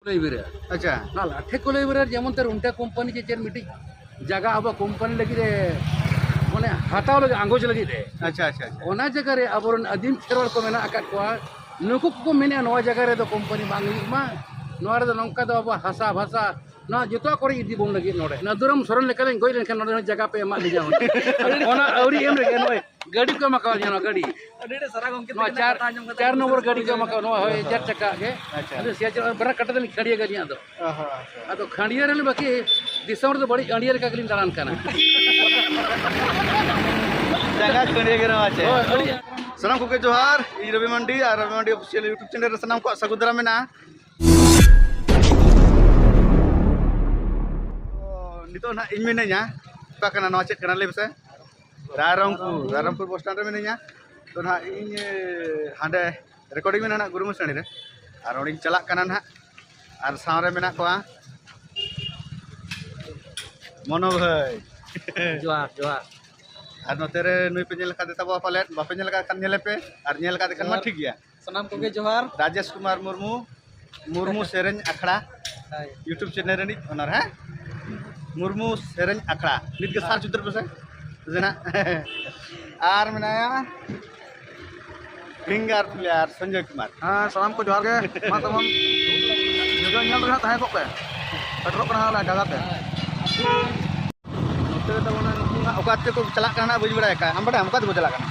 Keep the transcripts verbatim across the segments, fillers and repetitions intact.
ᱠᱚᱞᱟᱹᱭ ᱵᱤᱨᱟᱹ᱾ ᱟᱪᱪᱷᱟ᱾ ᱱᱚᱣᱟ ᱞᱟᱴᱷᱮ ᱠᱚᱞᱟᱹᱭ ᱵᱤᱨᱟᱹ ᱡᱮᱢᱚᱱ ᱛᱮ ᱨᱩᱱᱴᱟ ᱠᱳᱢᱯᱟᱱᱤ ᱪᱮ ᱪᱮᱫ ᱢᱤᱫᱴᱤᱡ ᱡᱟᱭᱜᱟ ᱟᱵᱚ ᱠᱳᱢᱯᱟᱱᱤ ᱞᱟᱹᱜᱤᱫ ᱮ, ᱢᱟᱱᱮ, ᱦᱟᱛᱟᱣ ᱞᱟᱹᱜᱤᱫ, ᱟᱸᱜᱚᱪ ᱞᱟᱹᱜᱤᱫ ᱮ᱾ ᱟᱪᱪᱷᱟ, ᱟᱪᱪᱷᱟ, ᱟᱪᱪᱷᱟ᱾ ᱚᱱᱟ ᱡᱟᱭᱜᱟ ᱨᱮ ᱟᱵᱚᱨᱮᱱ ᱟᱹᱫᱤᱢ ᱠᱷᱮᱨᱣᱟᱲ ᱠᱚ ᱢᱮᱱᱟᱜ ᱟᱠᱟᱫ ᱠᱚᱣᱟ, ᱱᱩᱠᱩ ᱠᱚᱠᱚ ᱢᱮᱱᱮᱫᱼᱟ, ᱱᱚᱣᱟ ᱡᱟᱭᱜᱟ ᱨᱮᱫᱚ ᱠᱳᱢᱯᱟᱱᱤ ᱵᱟᱝ ᱦᱩᱭᱩᱜ ᱢᱟ, ᱱᱚᱣᱟ ᱨᱮᱫᱚ ᱱᱚᱝᱠᱟ ᱫᱚ ᱟᱵᱚᱣᱟᱜ ᱦᱟᱥᱟ ᱵᱷᱟᱥᱟ, ᱱᱚᱣᱟ ᱡᱚᱛᱚᱣᱟᱜ ᱠᱚᱨᱮ ᱤᱫᱤ ᱵᱚᱱ ᱞᱟᱹᱜᱤᱫ ᱱᱚᱰᱮ᱾ ᱱᱟᱫᱩᱨᱟᱢ ᱥᱚᱨᱮᱱ ᱞᱮᱠᱟᱞᱤᱧ ᱜᱚᱡ ᱞᱮᱱᱠᱷᱟᱱ ᱱᱚᱰᱮ ᱡᱟᱭᱜᱟ ᱯᱮ ᱮᱢᱟᱜ ᱞᱤᱧᱟ᱾ ᱚᱱᱟ ᱟᱹᱣᱨᱤ ᱮᱢ ᱨᱮᱜᱮ ᱱᱚᱜᱼᱚᱭ ᱜᱟᱹᱰᱤ ᱠᱚ ᱮᱢᱟ ᱠᱟᱣᱫᱤᱧᱟ, ᱱᱚᱣᱟ ᱜᱟᱹᱰᱤ᱾ ᱟᱹᱰᱤ ᱟᱹᱰᱤ ᱥᱟᱨᱦᱟᱣ ᱜᱚᱢᱠᱮ, ᱱᱚᱣᱟ ᱛᱟᱹᱠᱤᱱᱟᱜ ᱪᱟᱨ, ᱠᱟᱛᱷᱟ ᱟᱸᱡᱚᱢ ᱠᱟᱛᱮ ᱪᱟᱨ ᱟᱹᱰᱤ ᱱᱚᱢᱵᱚᱨ ᱨᱟᱹᱥᱠᱟᱹ ᱜᱟᱹᱰᱤ ᱠᱚ ᱵᱩᱡᱷᱟᱹᱣ ᱮᱢᱟ ᱮᱱᱟ᱾ ᱠᱟᱣᱟ, ᱱᱚᱣᱟ ᱦᱳᱭ, ᱪᱟᱨ ᱪᱟᱠᱟ ᱜᱮ᱾ ᱟᱪᱪᱷᱟ᱾ ᱟᱫᱚ ᱥᱤᱭᱟᱪᱚᱞ ᱵᱟᱨᱟ ᱠᱟᱴᱟ ᱛᱮᱞᱤᱧ ᱠᱷᱟᱹᱲᱤᱭᱟᱹ ᱜᱟᱹᱞᱤᱧ ᱟᱫᱚ᱾ ᱚ ᱦᱚᱸ, ᱟᱪᱪᱷᱟ᱾ ᱟᱫᱚ ᱠᱷᱟᱹᱲᱤᱭᱟᱹ ᱨᱮᱞᱤᱧ ᱵᱟᱹᱠᱤ ᱫᱤᱥᱚᱢ ᱨᱮᱫᱚ ᱵᱟᱹᱲᱤᱡ ᱟᱹᱲᱤᱭᱟᱹ ᱞᱮᱠᱟ ᱜᱮᱞᱤᱧ ᱫᱟᱬᱟᱱ ᱠᱟᱱᱟ᱾ ᱡᱟᱭᱜᱟ ᱠᱷᱟᱹᱲᱤᱭᱟᱹ ᱜᱮ ᱨᱮᱦᱚᱸ ᱟᱪᱪᱷᱟ᱾ ᱦᱳᱭ, ᱟᱹᱰᱤ ᱥᱟᱱᱟᱢ ᱠᱚᱜᱮ ᱡᱚᱦᱟᱨ, ᱤᱧ ᱨᱚᱵᱤ ᱢᱟᱱᱰᱤ ᱟᱨ ᱨᱚᱵᱤ ᱢᱟᱱᱰᱤ ᱚᱯᱷᱤᱥᱤᱭᱟᱞ YouTube ᱪᱮᱱᱮᱞ ᱨᱮ ᱥᱟᱱᱟᱢ ᱠᱚᱣᱟᱜ ᱥᱟᱹᱜᱩᱱ ᱫᱟᱨᱟᱢ ᱢᱮᱱᱟᱜᱼᱟ᱾ ᱛᱚ, ᱱᱤᱛᱚᱜ ᱱᱟᱦᱟᱜ ᱤᱧ ᱢᱤᱱᱟᱹᱧᱟ ᱚᱠᱟ ᱠᱟᱱᱟ, ᱱᱚᱣᱟ ᱪᱮᱫ ᱠᱟᱱᱟ ᱞᱟᱹᱭ ᱢᱮᱥᱮ? ᱨᱟᱭᱨᱚᱝᱯᱩᱨ, ᱨᱟᱭᱨᱚᱝᱯᱩᱨ ᱵᱚᱥ ᱥᱴᱮᱱᱰ ᱨᱮ ᱢᱤᱱᱟᱹᱧᱟ᱾ ᱛᱚ ᱱᱟᱦᱟᱜ ᱤᱧ, ᱮ, ᱦᱟᱸᱰᱮ ᱨᱮᱠᱚᱨᱰᱤᱝ ᱢᱮᱱᱟᱜᱼᱟ ᱱᱟᱦᱟᱜ ᱜᱩᱨᱩᱢᱩᱥᱟᱹᱲᱤ ᱨᱮ, ᱟᱨ ᱚᱸᱰᱮᱧ ᱪᱟᱞᱟᱜ ᱠᱟᱱᱟ ᱱᱟᱦᱟᱜ᱾ ᱟᱨ ᱥᱟᱶᱨᱮ ᱢᱮᱱᱟᱜ ᱠᱚᱣᱟ ᱢᱚᱱᱳ ᱵᱷᱟᱹᱭ᱾ ᱡᱚᱦᱟᱨ, ᱡᱚᱦᱟᱨ᱾ ᱟᱨ ᱱᱚᱛᱮ ᱨᱮ ᱱᱩᱭ ᱯᱮ ᱧᱮᱞ ᱟᱠᱟᱫᱮ ᱛᱟᱵᱚᱣᱟ ᱯᱟᱞᱮᱫ, ᱵᱟᱯᱮ ᱧᱮᱞ ᱟᱠᱟᱫ ᱠᱷᱟᱱ ᱧᱮᱞᱮ ᱯᱮ, ᱟᱨ ᱧᱮᱞ ᱟᱠᱟᱫᱮ ᱠᱷᱟᱱ ᱢᱟ ᱡᱚᱦᱟᱨ᱾ ᱴᱷᱤᱠ ᱜᱮᱭᱟ᱾ ᱥᱟᱱᱟᱢ ᱠᱚᱜᱮ ᱡᱚᱦᱟᱨ᱾ ᱨᱟᱡᱮᱥ ᱠᱩᱢᱟᱨ ᱢᱩᱨᱢᱩ, ᱢᱩᱨᱢᱩ ᱥᱮᱨᱮᱧ ᱟᱠᱷᱲᱟ, ᱦᱳᱭ᱾ YouTube ᱪᱮᱱᱮᱞ ᱨᱤᱱᱤᱡ ᱚᱱᱟᱨ, ᱦᱮᱸ? ᱢᱩᱨᱢᱩ ᱥᱮᱨᱮᱧ ᱟᱠᱷᱲᱟ᱾ ᱱᱤᱛ ᱜᱮ ᱥᱟᱨᱪ ᱩᱛᱟᱹᱨ ᱯᱮᱥᱮ᱾ ᱡᱮ ᱱᱟᱜ᱾ ᱟᱨ ᱢᱮᱱᱟᱭᱟ ᱯᱷᱤᱝᱜᱟᱨ ᱯᱞᱮᱭᱟᱨ ᱥᱚᱧᱡᱚᱭ ᱠᱩᱢᱟᱨ᱾ ᱦᱮᱸ, ᱥᱟᱱᱟᱢ ᱠᱚ ᱡᱚᱦᱟᱨ ᱜᱮ᱾ ᱢᱟ ᱛᱟᱵᱚᱱ ᱵᱷᱤᱰᱤᱭᱳ ᱧᱮᱞ ᱨᱮ ᱦᱟᱸᱜ ᱛᱟᱦᱮᱸ ᱠᱚᱜ ᱯᱮ᱾ ᱥᱮᱴᱮᱨᱚᱜ ᱠᱟᱱᱟ ᱦᱟᱸᱜ ᱚᱱᱟ ᱡᱟᱭᱜᱟ ᱛᱮ᱾ ᱱᱚᱛᱮ ᱨᱮ ᱛᱟᱵᱚᱱᱟ ᱱᱩᱠᱩ ᱦᱟᱸᱜ ᱚᱠᱟ ᱛᱮᱠᱚ ᱪᱟᱞᱟᱜ ᱠᱟᱱᱟ ᱦᱟᱸᱜ ᱵᱟᱹᱧ ᱵᱟᱲᱟᱭ ᱟᱠᱟᱫᱼᱟ᱾ ᱟᱢ ᱵᱟᱲᱟᱭᱟᱢ ᱚᱠᱟ ᱛᱮᱠᱚ ᱪᱟᱞᱟᱜ ᱠᱟᱱᱟ?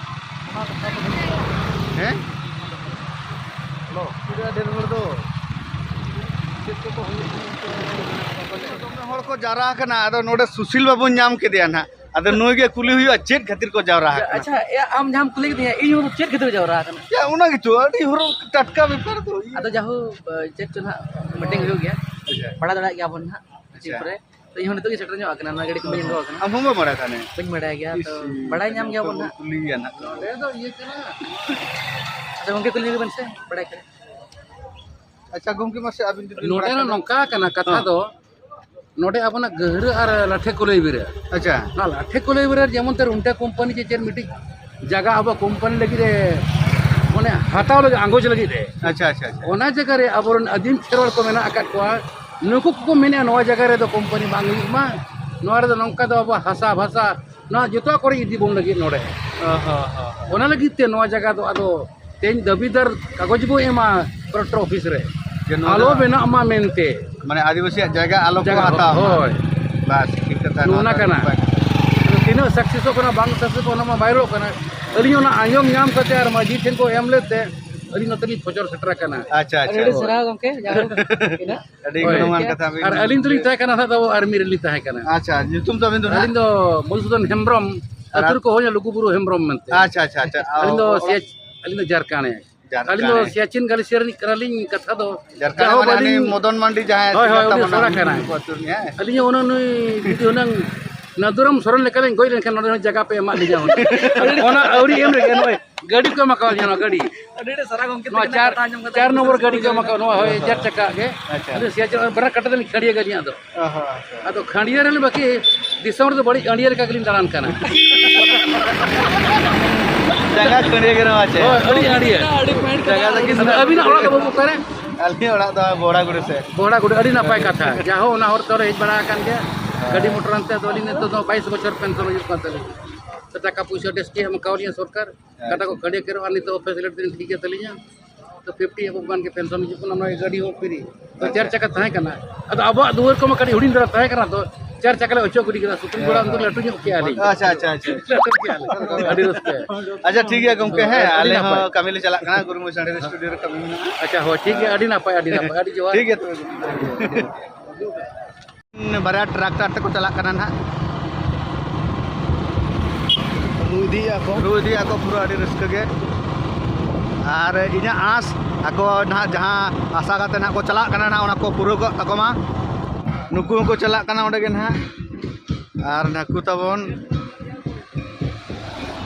ᱦᱮᱸ? ᱦᱮᱞᱳ, ᱛᱤᱱᱟᱹᱜ ᱰᱷᱮᱨ ᱦᱚᱲ ᱫᱚ ᱪᱮᱫ ᱠᱚᱠᱚ ᱦᱩᱭᱩᱜ ᱠᱟᱱᱟ? ᱫᱚᱢᱮ ᱦᱚᱲ ᱠᱚ ᱡᱟᱣᱨᱟ ᱟᱠᱟᱱᱟ᱾ ᱟᱫᱚ ᱱᱚᱰᱮ ᱥᱩᱥᱤᱞ ᱵᱟᱵᱩᱧ ᱧᱟᱢ ᱠᱮᱫᱮᱭᱟ ᱱᱟᱦᱟᱜ᱾ ᱟᱫᱚ ᱱᱩᱭ ᱜᱮ ᱠᱩᱞᱤ ᱦᱩᱭᱩᱜᱼᱟ, ᱪᱮᱫ ᱠᱷᱟᱹᱛᱤᱨ ᱠᱚ ᱡᱟᱣᱨᱟ ᱟᱠᱟᱱᱟ? ᱟᱪᱪᱷᱟ, ᱮ, ᱟᱢ ᱡᱟᱦᱟᱸᱢ ᱠᱩᱞᱤ ᱠᱤᱫᱤᱧᱟ, ᱤᱧ ᱦᱚᱸ ᱪᱮᱫ ᱠᱷᱟᱹᱛᱤᱨ ᱠᱚ ᱡᱟᱣᱨᱟ ᱟᱠᱟᱱᱟ? ᱭᱟ, ᱚᱱᱟ ᱜᱮᱛᱚ, ᱟᱹᱰᱤ ᱦᱚᱲ ᱴᱟᱴᱠᱟ ᱵᱮᱯᱟᱨ ᱫᱚ᱾ ᱟᱫᱚ ᱡᱟᱦᱳ, ᱪᱮᱫ ᱪᱚ ᱱᱟᱦᱟᱜ ᱢᱤᱴᱤᱝ ᱦᱩᱭᱩᱜ ᱜᱮᱭᱟ, ᱟᱪᱪᱷᱟ᱾ ᱵᱟᱲᱟᱭ ᱫᱟᱲᱮᱭᱟᱜ ᱜᱮᱭᱟ ᱵᱚᱱ ᱱᱟᱦᱟᱜ᱾ ᱟᱪᱪᱷᱟ᱾ ᱛᱤᱱ ᱨᱮ? ᱛᱚ, ᱤᱧ ᱦᱚᱸ ᱱᱤᱛᱚᱜ ᱜᱤᱧ ᱥᱮᱴᱮᱨ ᱧᱚᱜ ᱟᱠᱟᱱᱟ, ᱱᱚᱣᱟ ᱜᱟᱹᱰᱤ ᱠᱚ ᱵᱟᱹᱧ ᱟᱬᱜᱚ ᱟᱠᱟᱱᱟ᱾ ᱟᱢ ᱦᱚᱸ ᱵᱟᱢ ᱵᱟᱲᱟᱭ ᱛᱟᱦᱮᱱᱟ? ᱵᱟᱹᱧ ᱵᱟᱲᱟᱭ ᱜᱮᱭᱟ, ᱛᱚ ᱤᱥ, ᱵᱟᱲᱟᱭ ᱧᱟᱢ ᱜᱮᱭᱟ ᱵᱚᱱ ᱱᱟᱦᱟᱜ᱾ ᱠᱩᱞᱤ ᱜᱮᱭᱟ ᱱᱟᱦᱟᱜ᱾ ᱱᱚᱰᱮ ᱫᱚ ᱤᱭᱟᱹ ᱠᱟᱱᱟ᱾ ᱟᱪᱪᱷᱟ, ᱜᱚᱢᱠᱮ, ᱠᱩᱞᱤ ᱧᱚᱜ ᱵᱮᱱ ᱥᱮ, ᱵᱟᱲᱟᱭ ᱠᱷᱟᱱ᱾ ᱟᱪᱪᱷᱟ, ᱜᱚᱢᱠᱮ, ᱢᱟᱥᱮ ᱟᱹᱵᱤᱱ ᱡᱩᱫᱤ ᱵᱤᱱ ᱱᱚᱰᱮ ᱵᱟᱲᱟᱭ ᱫᱚ ᱠᱷᱟᱱ᱾ ᱱᱚᱝᱠᱟ ᱠᱟᱱᱟ ᱠᱟᱛᱷᱟ ᱦᱚᱸ᱾ ᱫᱚ, ᱱᱚᱰᱮ ᱟᱵᱚᱱᱟᱜ ᱜᱟᱹᱦᱨᱟᱹ ᱟᱨ ᱞᱟᱴᱷᱮ ᱠᱚᱞᱟᱹᱭ ᱵᱤᱨᱟᱹ᱾ ᱟᱪᱪᱷᱟ᱾ ᱚᱱᱟ ᱞᱟᱴᱷᱮ ᱠᱚᱞᱟᱹᱭ ᱵᱤᱨᱟᱹ ᱡᱮᱢᱚᱱ ᱛᱮ ᱨᱩᱱᱴᱟ ᱠᱳᱢᱯᱟᱱᱤ ᱪᱮ ᱪᱮᱫ ᱢᱤᱫᱴᱤᱡ ᱡᱟᱭᱜᱟ ᱟᱵᱚ ᱠᱳᱢᱯᱟᱱᱤ ᱞᱟᱹᱜᱤᱫ ᱮ, ᱢᱟᱱᱮ ᱦᱟᱛᱟᱣ ᱞᱟᱹᱜᱤᱫ, ᱟᱸᱜᱚᱪ ᱞᱟᱹᱜᱤᱫ ᱨᱮ᱾ ᱟᱪᱪᱷᱟ, ᱟᱪᱪᱷᱟ, ᱟᱪᱪᱷᱟ᱾ ᱚᱱᱟ ᱡᱟᱭᱜᱟ ᱨᱮ ᱟᱵᱚᱨᱮᱱ ᱟᱹᱫᱤᱢ ᱠᱷᱮᱨᱣᱟᱲ ᱠᱚ ᱢᱮᱱᱟᱜ ᱟᱠᱟᱫ ᱠᱚᱣᱟ, ᱱᱩᱠᱩ ᱠᱚᱠᱚ ᱢᱮᱱᱮᱫᱼᱟ ᱱᱚᱣᱟ ᱡᱟᱭᱜᱟ ᱨᱮᱫᱚ ᱠᱳᱢᱯᱟᱱᱤ ᱵᱟᱝ ᱦᱩᱭᱩᱜ ᱢᱟ, ᱱᱚᱣᱟ ᱨᱮᱫᱚ ᱱᱚᱝᱠᱟ ᱫᱚ ᱟᱵᱚᱣᱟᱜ ᱦᱟᱥᱟ ᱵᱷᱟᱥᱟ, ᱱᱚᱣᱟ ᱡᱚᱛᱚᱣᱟᱜ ᱠᱚᱨᱮ ᱤᱫᱤ ᱵᱚᱱ ᱞᱟᱹᱜᱤᱫ ᱱᱚᱰᱮ᱾ ᱚ ᱦᱚᱸ, ᱦᱚᱸ, ᱦᱚᱸ᱾ ᱚᱱᱟ ᱞᱟᱹᱜᱤᱫ ᱛᱮ ᱱᱚᱣᱟ ᱡᱟᱭᱜᱟ ᱫᱚ ᱟᱫᱚ ᱛᱮᱦᱮᱧ ᱫᱟᱹᱵᱤᱫᱟᱨ ᱠᱟᱜᱚᱡᱽ ᱵᱚ ᱮᱢᱟ ᱠᱚᱞᱮᱠᱴᱚᱨ ᱚᱯᱷᱤᱥ ᱨᱮ, ᱡᱮ ᱱᱚᱣᱟ ᱟᱞᱚ ᱫᱚ ᱵᱮᱱᱟᱜ ᱢᱟ ᱢᱮᱱᱛᱮ᱾ ᱢᱟᱱᱮ ᱟᱹᱫᱤᱵᱟᱹᱥᱤᱭᱟᱜ ᱡᱟᱭᱜᱟ ᱟᱞᱚ ᱠᱚ ᱡᱟᱭᱜᱟ ᱦᱟᱛᱟᱣ ᱢᱟ᱾ ᱦᱳᱭ᱾ ᱵᱟᱥ, ᱴᱷᱤᱠ ᱠᱟᱛᱷᱟ, ᱱᱚᱜᱼᱚ ᱱᱚᱣᱟ ᱱᱟ ᱫᱚ ᱠᱟᱱᱟ᱾ ᱱᱟᱯᱟᱭ ᱠᱟᱛᱷᱟ᱾ ᱟᱫᱚ ᱛᱤᱱᱟᱹᱜ ᱥᱟᱠᱥᱮᱥᱚᱜ ᱠᱟᱱᱟ, ᱵᱟᱝ ᱥᱟᱠᱥᱮᱥᱚᱜ ᱠᱟᱱᱟ, ᱚᱱᱟ ᱢᱟ ᱵᱟᱭ ᱨᱚᱲᱚᱜ ᱠᱟᱱᱟ᱾ ᱟᱹᱞᱤᱧ ᱚᱱᱟ ᱟᱸᱡᱚᱢ ᱧᱟᱢ ᱠᱟᱛᱮ ᱟᱨ ᱢᱟᱹᱡᱷᱤ ᱴᱷᱮᱱ ᱠᱚ ᱮᱢ ᱞᱮᱫ ᱛᱮ ᱟᱹᱞᱤᱧ ᱱᱚᱛᱮ ᱞᱤᱧ ᱯᱷᱚᱪᱚᱨ ᱥᱮᱴᱮᱨ ᱟᱠᱟᱱᱟ᱾ ᱟᱪᱪᱷᱟ, ᱟᱪᱪᱷᱟ᱾ ᱟᱹᱰᱤ ᱟᱹᱰᱤ ᱥᱟᱨᱦᱟᱣ ᱜᱚᱢᱠᱮ, ᱡᱟᱭᱦᱳᱠ, ᱤᱱᱟᱹᱜ᱾ ᱟᱹᱰᱤ ᱦᱳᱭ᱾ ᱜᱩᱱᱢᱟᱱ ᱠᱟᱛᱷᱟ ᱵᱤᱱ ᱟᱨ ᱟᱹᱞᱤᱧ ᱫᱚᱞᱤᱧ ᱛᱟᱦᱮᱸ ᱠᱟᱱᱟ ᱱᱟᱦᱟᱜ ᱫᱚ ᱟᱨᱢᱤ ᱨᱮᱞᱤᱧ ᱛᱟᱦᱮᱸ ᱠᱟᱱᱟ᱾ ᱟᱪᱪᱷᱟ, ᱧᱩᱛᱩᱢ ᱛᱟᱵᱤᱱ ᱫᱚ ᱱᱟᱦᱟᱜ? ᱟᱹᱞᱤᱧ ᱫᱚ ᱢᱚᱫᱷᱩᱥᱩᱫᱚᱱ ᱦᱮᱢᱵᱨᱚᱢ, ᱟᱨ ᱟᱹᱛᱩ ᱨᱮᱠᱚ ᱦᱚᱦᱚᱧᱟ ᱞᱩᱜᱩᱵᱩᱨᱩ ᱦᱮᱢᱵᱨᱚᱢ ᱢᱮᱱᱛᱮ᱾ ᱟᱪᱪᱷᱟ, ᱟᱪᱪᱷᱟ, ᱟᱪᱪᱷᱟ᱾ ᱟᱹᱞᱤᱧ ᱫᱚ ᱚᱲᱟᱜ? ᱥᱤᱭᱟᱪ-, ᱟᱹᱞᱤᱧ ᱫᱚ ᱡᱟᱨᱠᱟᱬᱮ᱾ ᱡᱟᱨᱠᱟᱬᱮ᱾ ᱟᱹᱞᱤᱧ ᱫᱚ ᱥᱤᱭᱟᱪᱤᱱ ᱜᱟᱞᱤᱥᱤᱭᱟ ᱨᱤᱱᱤᱡ ᱠᱟᱱᱟᱞᱤᱧ, ᱠᱟᱛᱷᱟ ᱫᱚ᱾ ᱡᱟᱨᱠᱟᱬᱮ ᱡᱟᱦᱳᱠ, ᱢᱟᱱᱮ ᱦᱟᱱᱮ ᱟᱹᱞᱤᱧ ᱢᱚᱫᱚᱱ ᱢᱟᱱᱰᱤ ᱡᱟᱦᱟᱸᱭ ᱦᱳᱭ, ᱦᱳᱭ, ᱥᱤᱝᱜᱟᱨ ᱩᱱᱤ ᱛᱟᱵᱚᱱᱟ, ᱥᱚᱨᱟ ᱩᱱᱤ ᱠᱟᱱᱟᱭ᱾ ᱠᱚ ᱟᱹᱛᱩ ᱨᱤᱱᱤᱡ, ᱦᱮᱸ? ᱟᱹᱞᱤᱧ ᱦᱚᱸ ᱩᱱᱟᱹᱜ ᱱᱩᱭ ᱡᱩᱫᱤ ᱦᱩᱱᱟᱹᱝ ᱱᱟᱫᱩᱨᱟᱢ ᱥᱚᱨᱮᱱ ᱞᱮᱠᱟᱞᱤᱧ ᱜᱚᱡ ᱞᱮᱱᱠᱷᱟᱱ ᱱᱚᱰᱮ ᱦᱚᱸ ᱡᱟᱭᱜᱟ ᱯᱮ ᱮᱢᱟᱜ ᱞᱤᱧᱟ ᱦᱩᱱᱟᱹᱝ᱾ ᱚᱱᱟ ᱟᱹᱣᱨᱤ ᱮᱢ ᱨᱮᱜᱮ ᱱᱚᱜᱼᱚᱭ ᱜᱟᱹᱰᱤ ᱠᱚ ᱮᱢ ᱟᱠᱟᱣ ᱞᱤᱧᱟ, ᱱᱚᱣᱟ ᱜᱟᱹᱰᱤ᱾ ᱟᱹᱰᱤ ᱟᱹᱰᱤ ᱥᱟᱨᱦᱟᱣ ᱜᱚᱢᱠᱮ, ᱱᱚᱣᱟ ᱛᱤᱠᱤᱱ ᱨᱮ ᱪᱟᱨ, ᱠᱟᱛᱷᱟ ᱟᱸᱡᱚᱢ ᱠᱟᱛᱮ ᱪᱟᱨ ᱟᱹᱰᱤ ᱱᱚᱢᱵᱚᱨ ᱨᱟᱹᱥᱠᱟᱹ ᱜᱟᱹᱰᱤ ᱠᱚ ᱵᱩᱡᱷᱟᱹᱣ ᱮᱢ ᱮᱱᱟ᱾ ᱟᱠᱟᱣ, ᱱᱚᱣᱟ ᱦᱳᱭ, ᱪᱟᱨ ᱪᱟᱠᱟ ᱜᱮ᱾ ᱟᱪᱪᱷᱟ᱾ ᱟᱹᱞᱤᱧ ᱥᱤᱭᱟᱪᱤᱱ ᱵᱟᱱᱟᱨ ᱠᱟᱴᱟ ᱛᱮᱞᱤᱧ ᱠᱷᱟᱹᱲᱤᱭᱟᱹ ᱜᱮ ᱟᱹᱞᱤᱧᱟᱜ ᱫᱚ᱾ ᱚ ᱦᱚᱸ, ᱟᱪᱪᱷᱟ᱾ ᱟᱫᱚ ᱠᱷᱟᱹᱲᱤᱭᱟᱹ ᱨᱮ ᱵᱟᱹᱠᱤ ᱫᱤᱥᱚᱢ ᱨᱮᱫᱚ ᱵᱟᱹᱲᱤᱡ ᱟᱹᱲᱤᱭᱟᱹ ᱞᱮᱠᱟ ᱜᱮᱞᱤᱧ ᱫᱟᱬᱟᱱ ᱠᱟᱱᱟ᱾ ᱡᱟᱭᱜᱟ ᱠᱷᱟᱹᱲᱤᱭᱟᱹ ᱜᱮ ᱨᱮᱦᱚᱸ ᱟᱪᱪᱷᱟ᱾ ᱦᱳᱭ, ᱟᱹᱰᱤ ᱟᱹᱲᱤᱭᱟᱹ᱾ ᱟᱹᱰᱤ point ᱡᱟᱭᱜᱟ ᱠᱟᱱᱟ᱾ ᱫᱚ ᱠᱤᱥᱟᱹᱬ᱾ ᱟᱹᱵᱤᱱᱟᱜ ᱚᱲᱟᱜ ᱫᱚ ᱵᱟᱹᱵᱩ ᱚᱠᱟᱨᱮ? ᱟᱹᱞᱤᱧᱟᱜ ᱚᱲᱟᱜ ᱫᱚ ᱵᱚᱦᱲᱟᱜᱩᱲᱤ ᱥᱮᱫ᱾ ᱵᱚᱦᱲᱟᱜᱩᱲᱤ, ᱟᱹᱰᱤ ᱱᱟᱯᱟᱭ ᱠᱟᱛᱷᱟ᱾ ᱡᱟᱦᱳ, ᱚᱱᱟ ᱦᱚᱨ ᱛᱚᱨᱮ ᱦᱮᱡ ᱵᱟᱲᱟ ᱟᱠᱟᱱ ᱜᱮᱭᱟ᱾ ᱦᱮᱸ᱾ ᱜᱟᱹᱰᱤ ᱢᱚᱴᱚᱨ ᱟᱱᱛᱮ ᱟᱫᱚ ᱟᱹᱞᱤᱧ ᱱᱤᱛᱚᱜ ᱫᱚ ᱵᱟᱭᱤᱥ ᱵᱚᱪᱷᱚᱨ ᱯᱮᱱᱥᱚᱱ ᱦᱩᱭᱩᱜ ᱠᱟᱱ ᱛᱟᱹᱞᱤᱧᱟ᱾ ᱥᱮ ᱴᱟᱠᱟ ᱯᱩᱭᱥᱟᱹ ᱰᱮᱥᱠᱤ ᱮᱢ ᱠᱟᱣ ᱞᱤᱧᱟ ᱥᱚᱨᱠᱟᱨ᱾ ᱦᱮᱸ᱾ ᱠᱟᱴᱟ ᱠᱚ ᱠᱷᱟᱹᱲᱭᱟᱹ ᱠᱮᱨᱚᱜ ᱟᱨ ᱱᱤᱛᱚᱜ ᱯᱷᱮᱥᱤᱞᱤᱴᱤ ᱴᱷᱤᱠ ᱜᱮ ᱛᱟᱹᱞᱤᱧᱟ᱾ ᱛᱚ, ᱯᱷᱤᱯᱴᱤ ᱮᱵᱚᱵᱷ ᱜᱟᱱ ᱜᱮ ᱯᱮᱱᱥᱚᱱ ᱦᱤᱡᱩᱜ ᱠᱟᱱᱟ, ᱱᱚᱜᱼᱚᱭ ᱜᱟᱹᱰᱤ ᱦᱚᱸ ᱯᱷᱨᱤ᱾ ᱛᱚ, ᱟᱪᱪᱷᱟ᱾ ᱪᱟᱨ ᱪᱟᱠᱟ ᱛᱟᱦᱮᱸ ᱠᱟᱱᱟ, ᱟᱫᱚ ᱟᱵᱚᱣᱟᱜ ᱫᱩᱣᱟᱹᱨ ᱠᱚᱢᱟ ᱠᱟᱹᱴᱤᱡ ᱦᱩᱰᱤᱧ ᱫᱷᱟᱨᱟ ᱛᱟᱦᱮᱸ ᱠᱟᱱᱟ, ᱛᱚ ᱪᱟᱨ ᱪᱟᱠᱟ ᱞᱮ ᱚᱪᱚ ᱜᱤᱰᱤ ᱠᱮᱫᱟ, ᱥᱩᱠᱨᱤ ᱜᱚᱲᱟ ᱩᱱᱫᱚ ᱞᱟᱹᱴᱩ ᱧᱚᱜ ᱠᱮᱜᱼᱟ ᱞᱤᱧ᱾ ᱟᱪᱪᱷᱟ, ᱟᱪᱪᱷᱟ, ᱟᱪᱪᱷᱟ᱾ ᱞᱟᱹᱴᱩ ᱠᱮᱜᱼᱟ ᱞᱮ᱾ ᱟᱹᱰᱤ ᱨᱟᱹᱥᱠᱟᱹ᱾ ᱟᱪᱪᱷᱟ, ᱴᱷᱤᱠ ᱜᱮᱭᱟ ᱜᱚᱢᱠᱮ, ᱦᱮᱸ, ᱟᱹᱰᱤ ᱟᱹᱞᱤᱧ ᱦᱚᱸ ᱱᱟᱯᱟᱭ᱾ ᱠᱟᱹᱢᱤ ᱞᱤᱧ ᱪᱟᱞᱟᱜ ᱠᱟᱱᱟ, ᱜᱩᱨᱩ ᱢᱚᱬᱮ ᱥᱟᱬᱮᱥ ᱥᱴᱩᱰᱤᱭᱳ ᱨᱮ ᱠᱟᱹᱢᱤ ᱢᱮᱱᱟᱜᱼᱟ᱾ ᱟᱪᱪᱷᱟ, ᱦᱳᱭ, ᱴᱷᱤᱠ ᱜᱮᱭᱟ, ᱟᱹᱰᱤ ᱱᱟᱯᱟᱭ, ᱟᱹᱰᱤ ᱱᱟᱯᱟᱭ, ᱟᱹᱰᱤ ᱡᱚᱦᱟᱨ᱾ ᱴᱷᱤᱠ ᱜᱮᱭᱟ ᱛᱚᱵᱮ ᱜᱚᱢᱠᱮ᱾ ᱵᱟᱨᱭᱟ ᱴᱨᱟᱠᱴᱟᱨ ᱛᱮᱠᱚ ᱪᱟᱞᱟᱜ ᱠᱟᱱᱟ ᱱᱟᱦᱟᱜ᱾ ᱨᱩ ᱤᱫᱤᱭᱮᱜᱼᱟ ᱠᱚ᱾ ᱨᱩ ᱤᱫᱤᱭᱮᱜᱼᱟ ᱠᱚ ᱯᱩᱨᱟᱹ ᱟᱹᱰᱤ ᱨᱟᱹᱥᱠᱟᱹ ᱜᱮ᱾ ᱟᱨ ᱤᱧᱟᱹᱜ ᱟᱸᱥ, ᱟᱠᱚ ᱱᱟᱦᱟᱜ ᱡᱟᱦᱟᱸ ᱟᱥᱟ ᱠᱟᱛᱮ ᱱᱟᱦᱟᱜ ᱠᱚ ᱪᱟᱞᱟᱜ ᱠᱟᱱᱟ ᱱᱟᱦᱟᱜ, ᱚᱱᱟ ᱠᱚ ᱯᱩᱨᱟᱹᱣ ᱠᱚᱜ ᱛᱟᱠᱚ ᱢᱟ᱾ ᱱᱩᱠᱩ ᱦᱚᱸᱠᱚ ᱪᱟᱞᱟᱜ ᱠᱟᱱᱟ ᱚᱸᱰᱮ ᱜᱮ ᱱᱟᱦᱟᱜ᱾ ᱟᱨ ᱱᱟᱠᱩ ᱛᱟᱵᱚᱱ᱾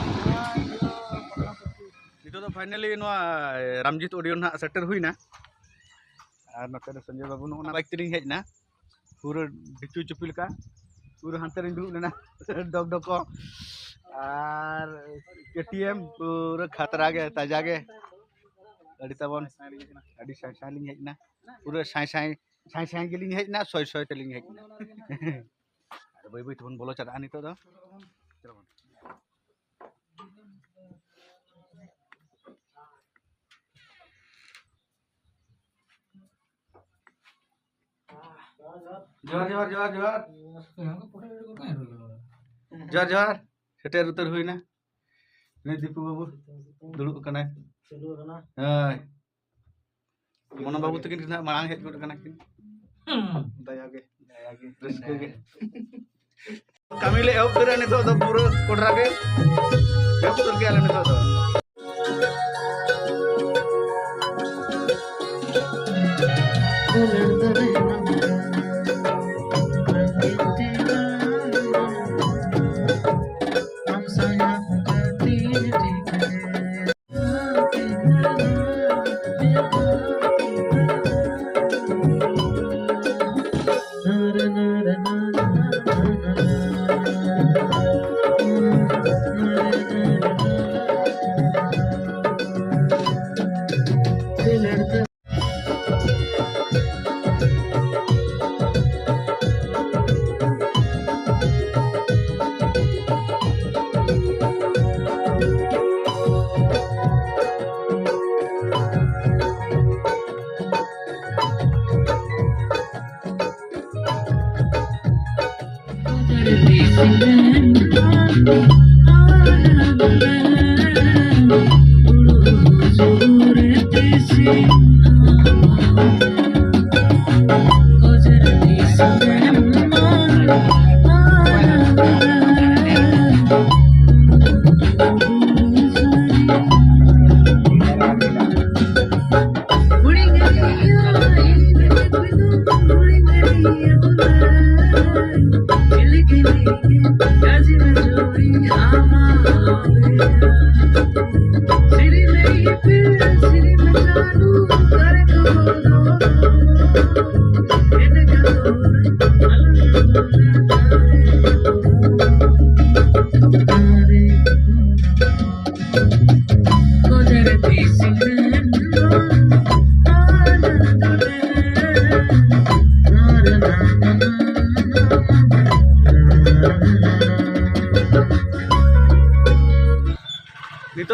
ᱱᱤᱛᱚᱜ ᱫᱚ finally ᱱᱚᱣᱟ ᱨᱟᱢᱡᱤᱛ ᱚᱰᱤᱭᱳ ᱱᱟᱦᱟᱜ ᱥᱮᱴᱮᱨ ᱦᱩᱭᱱᱟ᱾ ᱟᱨ ᱱᱚᱛᱮ ᱨᱮ ᱥᱚᱧᱡᱚᱭ ᱵᱟᱹᱵᱩ ᱱᱚᱜᱼᱚ ᱱᱟ ᱵᱟᱭᱤᱠ ᱛᱮᱞᱤᱧ ᱦᱮᱡ ᱮᱱᱟ᱾ ᱯᱩᱨᱟᱹ ᱰᱷᱤᱪᱩ ᱪᱩᱯᱤ ᱞᱮᱠᱟ, ᱯᱩᱨᱟᱹ ᱦᱟᱱᱛᱮ ᱨᱤᱧ ᱫᱩᱲᱩᱵ ᱞᱮᱱᱟ᱾ ᱰᱚᱠ ᱰᱚᱠ ᱠᱚ᱾ ᱟᱨ ᱠᱮᱴᱤᱮᱢ ᱯᱩᱨᱟᱹ ᱠᱷᱟᱛᱨᱟ ᱜᱮ, ᱛᱟᱡᱟ ᱜᱮ᱾ ᱟᱹᱰᱤ ᱛᱟᱵᱚᱱ, ᱟᱹᱰᱤ ᱥᱟᱭ ᱥᱟᱭ ᱞᱤᱧ ᱦᱮᱡ ᱮᱱᱟ, ᱯᱩᱨᱟᱹ ᱥᱟᱭ ᱥᱟᱭ, ᱥᱟᱭ ᱥᱟᱭ ᱜᱮᱞᱤᱧ ᱦᱮᱡ ᱮᱱᱟ, ᱥᱚᱭ ᱥᱚᱭ ᱛᱮᱞᱤᱧ ᱦᱮᱡ ᱮᱱᱟ᱾ ᱟᱫᱚ ᱵᱟᱹᱭ ᱵᱟᱹᱭ ᱛᱮᱵᱚᱱ ᱵᱚᱞᱚ ᱪᱟᱞᱟᱜᱼᱟ ᱱᱤᱛᱚᱜ ᱫᱚ᱾ ᱡᱚᱦᱟᱨ, ᱡᱚᱦᱟᱨ, ᱡᱚᱦᱟᱨ, ᱡᱚᱦᱟᱨ᱾ ᱡᱚᱦᱟᱨ, ᱡᱚᱦᱟᱨ᱾ ᱥᱮᱴᱮᱨ ᱩᱛᱟᱹᱨ ᱦᱩᱭᱱᱟ᱾ ᱱᱩᱭ ᱫᱤᱯᱩ ᱵᱟᱹᱵᱩ ᱫᱩᱲᱩᱵ ᱟᱠᱟᱱᱟᱭ᱾ ᱦᱳᱭ᱾ ᱢᱚᱱᱳ ᱵᱟᱹᱵᱩ ᱛᱟᱹᱠᱤᱱ ᱜᱮ ᱱᱟᱦᱟᱜ ᱢᱟᱲᱟᱝ ᱦᱮᱡ ᱜᱚᱫ ᱟᱠᱟᱱᱟ ᱠᱤᱱ᱾ ᱫᱟᱭᱟ ᱜᱮ, ᱫᱟᱭᱟ ᱜᱮ, ᱨᱟᱹᱥᱠᱟᱹ ᱜᱮ᱾ ᱠᱟᱹᱢᱤ ᱞᱮ ᱮᱦᱚᱵ ᱩᱛᱟᱹᱨᱟ ᱱᱤᱛᱚᱜ ᱫᱚ, ᱯᱩᱨᱟᱹ ᱠᱚᱰᱨᱟ ᱜᱮ ᱮᱦᱚᱵ ᱩᱛᱟᱹᱨ ᱠᱮᱜᱼᱟ ᱞᱮ ᱱᱤᱛᱚᱜ ᱫᱚ᱾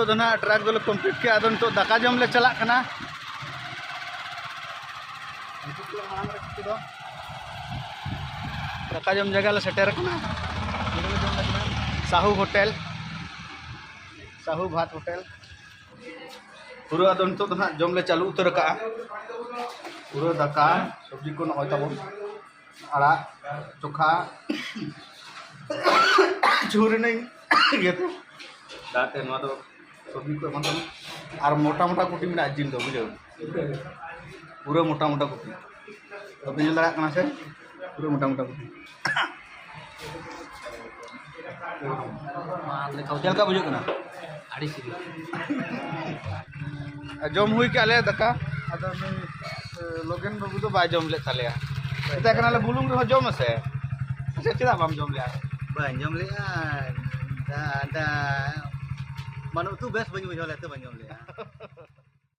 ᱫᱚ ᱱᱟᱦᱟᱜ ᱴᱨᱟᱠ ᱫᱚᱞᱮ ᱠᱚᱢᱯᱞᱤᱴ ᱠᱮᱜᱼᱟ, ᱟᱫᱚ ᱱᱤᱛᱚᱜ ᱫᱟᱠᱟ ᱡᱚᱢ ᱞᱮ ᱪᱟᱞᱟᱜ ᱠᱟᱱᱟ᱾ ᱫᱟᱠᱟ ᱡᱚᱢ ᱡᱟᱭᱜᱟ ᱞᱮ ᱥᱮᱴᱮᱨ ᱟᱠᱟᱱᱟ᱾ ᱱᱚᱰᱮ ᱞᱮ ᱡᱚᱢ ᱞᱟᱹᱜᱤᱫ ᱥᱟᱦᱩ ᱦᱳᱴᱮᱞ, ᱥᱟᱦᱩ ᱵᱷᱟᱛ ᱦᱳᱴᱮᱞ᱾ ᱯᱩᱨᱟᱹ ᱟᱫᱚ ᱱᱤᱛᱚᱜ ᱫᱚ ᱱᱟᱦᱟᱜ ᱡᱚᱢ ᱞᱮ ᱪᱟᱹᱞᱩ ᱩᱛᱟᱹᱨ ᱟᱠᱟᱜᱼᱟ᱾ ᱯᱩᱨᱟᱹ ᱫᱟᱠᱟ, ᱥᱚᱵᱽᱡᱤ ᱠᱚ ᱱᱚᱜᱼᱚᱭ ᱛᱟᱵᱚᱱ᱾ ᱟᱲᱟᱜ, ᱪᱚᱠᱷᱟ, ᱡᱷᱩᱨ ᱨᱮᱱᱟᱜ ᱤᱭᱟᱹᱛᱮ ᱫᱟᱜ ᱛᱮ ᱱᱚᱣᱟ ᱫᱚ ᱥᱚᱵᱽᱡᱤ ᱠᱚ ᱮᱢᱟᱱ ᱛᱮᱢᱟᱱ᱾ ᱟᱨ ᱢᱚᱴᱟ ᱢᱚᱴᱟ ᱠᱩᱴᱤ ᱢᱮᱱᱟᱜᱼᱟ ᱡᱤᱞ ᱫᱚ, ᱵᱩᱡᱷᱟᱹᱣ? ᱯᱩᱨᱟᱹ ᱢᱚᱴᱟ ᱢᱚᱴᱟ ᱠᱩᱴᱤ᱾ ᱛᱚ ᱯᱮ ᱧᱮᱞ ᱫᱟᱲᱮᱭᱟᱜ ᱠᱟᱱᱟ ᱥᱮ? ᱯᱩᱨᱟᱹ ᱢᱚᱴᱟ ᱢᱚᱴᱟ ᱠᱩᱴᱤ᱾ ᱪᱮᱫ ᱞᱮᱠᱟ ᱵᱩᱡᱷᱟᱹᱜ ᱠᱟᱱᱟ? ᱟᱹᱰᱤ ᱥᱤᱵᱤᱞ᱾ ᱡᱚᱢ ᱦᱩᱭ ᱠᱮᱜᱼᱟ ᱞᱮ ᱫᱟᱠᱟ᱾ ᱟᱫᱚ ᱱᱩᱭ, ᱮ, ᱞᱚᱜᱮᱱ ᱵᱟᱹᱵᱩ ᱫᱚ ᱵᱟᱭ ᱡᱚᱢ ᱞᱮᱫ ᱛᱟᱞᱮᱭᱟ᱾ ᱢᱮᱛᱟᱭ ᱠᱟᱱᱟᱞᱮ, "ᱵᱩᱞᱩᱝ ᱨᱮᱦᱚᱸ ᱡᱚᱢ ᱢᱮᱥᱮ᱾ ᱟᱪᱪᱷᱟ, ᱪᱮᱫᱟᱜ ᱵᱟᱢ ᱡᱚᱢ ᱞᱮᱜᱼᱟ?" ᱵᱟᱹᱧ ᱡᱚᱢ ᱞᱮᱜᱼᱟ᱾ ᱫᱟ-, ᱫᱟ-, ᱢᱟᱱᱮ ᱩᱛᱩ ᱵᱮᱥ ᱵᱟᱹᱧ ᱵᱩᱡᱷᱟᱹᱣ ᱞᱮᱫ ᱛᱮ ᱵᱟᱹᱧ ᱡᱚᱢ ᱞᱮᱜᱼᱟ᱾